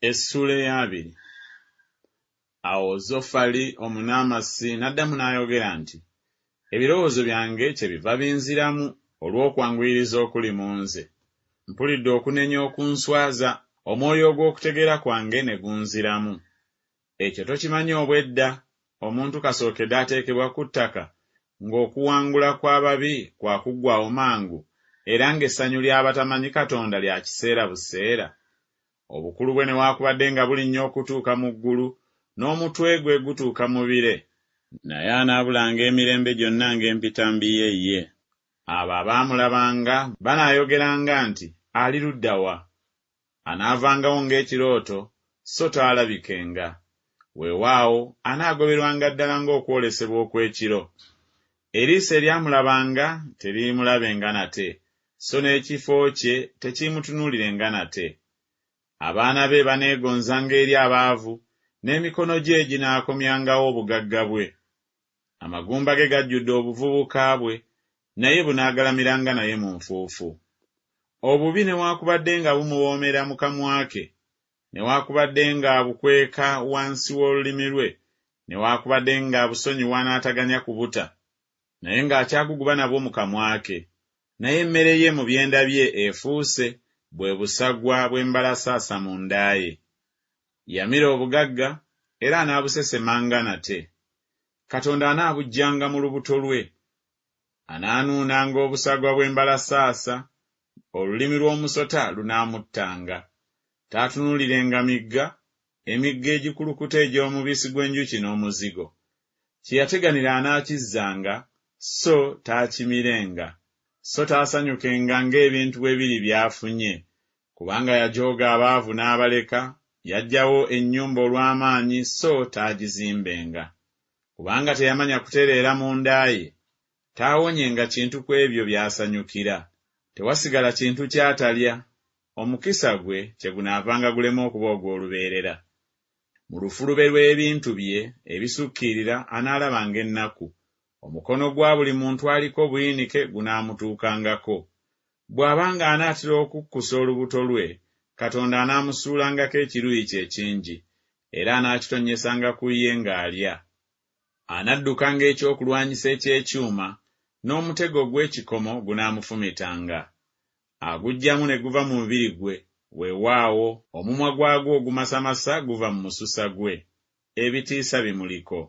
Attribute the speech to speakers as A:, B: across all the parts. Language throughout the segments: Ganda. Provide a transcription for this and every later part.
A: Essuula ey'abiri. Awo Zofali Omunaamasi n'addamu n'ayogera nti, Ebirowoozo byange kyebiva binziramu olw'okwanguyiriza okuli mu nze. Mpulidde okunenya okunswaza, omwoyo ogw'okutegeera kwange ne gunziramu. Ekyo tokimanyi obw'edda, omuntu kasookedde ateekebwa ku ttaka, ng'okuwangula kw'ababi kwa kuggwaawo mangu, era ng'essanyu ly'abatamanyi Katonda lya kiseera buseera? Obukulu bwe newaakubadde nga bulinnya okutuuka mu ggulu, n'omutwe gwe gutuuka mu bire. Naye anaabulanga emirembe gyonna ng'empitambi ye ye. Abo abaamulabanga banaayogeranga nti Ali ludda wa? Anaavangawo ng'ekirooto, so taalabikenga. Weewaawo, anaagoberwanga ddala ng'okwolesebwa okw'ekiro. Eriiso eryamulabanga teriimulabenga nate, so n'ekifo kye tekiimutunuulirenga nate. Abaana be baneegonzanga eri abaavu, n'emikono gye ginaakomyangawo obugagga bwe. Amagumba ge gajjudde obuvubuka bwe, naye bunaagalamiranga naye mu nfuufu. Obubi newaakubadde nga bumuwoomera mu kamwa ke, newaakubadde ng'abukweka wansi w'olulimi lwe, newaakubadde ng'abusonyiwa n'ataganya kubuta, naye ng'akyaguguba nabwo mu kamwa ke. Naye emmere ye mu byenda bye efuuse, bwe busagwa bw'embalasaasa mu nda ye. Yamira obugagga, era anaabusesemanga nate. Katonda anaabuggyanga mu lubuto lwe. Anaanuunanga obusagwa bw'embalasaasa, olulimi lw'omusota lunaamuttanga. Taatunuulirenga migga, emigga egikulukuta egy'omubisi gw'enjuki n'omuzigo. Kye yateganira anaakizzanga, so taakimirenga, so taasanyukenga ng'ebintu bwe biri by'afunye, kubanga yajooga abaavu n'abaleka, yaggyawo ennyumba olw'amaanyi, so taagizimbenga. Kubanga teyamanya kutereera mu nda ye, taawonyenga kintu ku ebyo by'asanyukira. Tewasigala kintu ky'atalya, omukisa gwe kyegunaavanga gulema okuba ogw'olubeerera. Mu lufulube lw'ebintu bye ebisukkirira anaalabanga ennaku, omukono gwa buli muntu aliko obuyinike gunaamutuukangako. Bw'aba ng'anaatera okukkusa olubuto lwe, Katonda anaamusuulangako ekiruyi kye ekingi, era anaakitonnyesanga ku ye ng'alya. Anaddukanga ekyokulwanyisa eky'ekyuma, n'omutego ogw'ekikomo gunaamufumitanga. Aguggyamu ne guva mu mubiri gwe, weewaawo, omumwa gwagwo ogumasamasa guva mu mususa gwe. Ebitiisa bimuliko.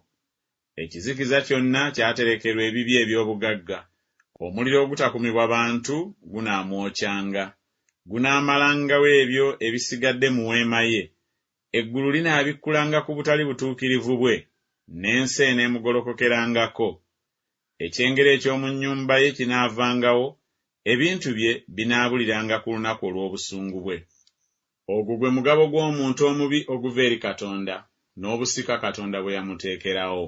A: Ekizikiza kyonna kyaterekerwa ebibye eby'obugagga, omuliro ogutakumibwa bantu gunaamwokyanga. Gunaamalangawo ebyo ebisigadde mu weema ye. Eggulu linaabikkulanga ku butali butuukirivu bwe, n'ensi eneemugolokokerangako. Ekyengera eky'omu nnyumba ye kinaavangawo, ebintu bye binaabuliranga ku lunaku olw'obusungu bwe. Ogwo gwe mugabo gw'omuntu omubi oguva eri Katonda, n'obusika Katonda bwe yamuteekerawo.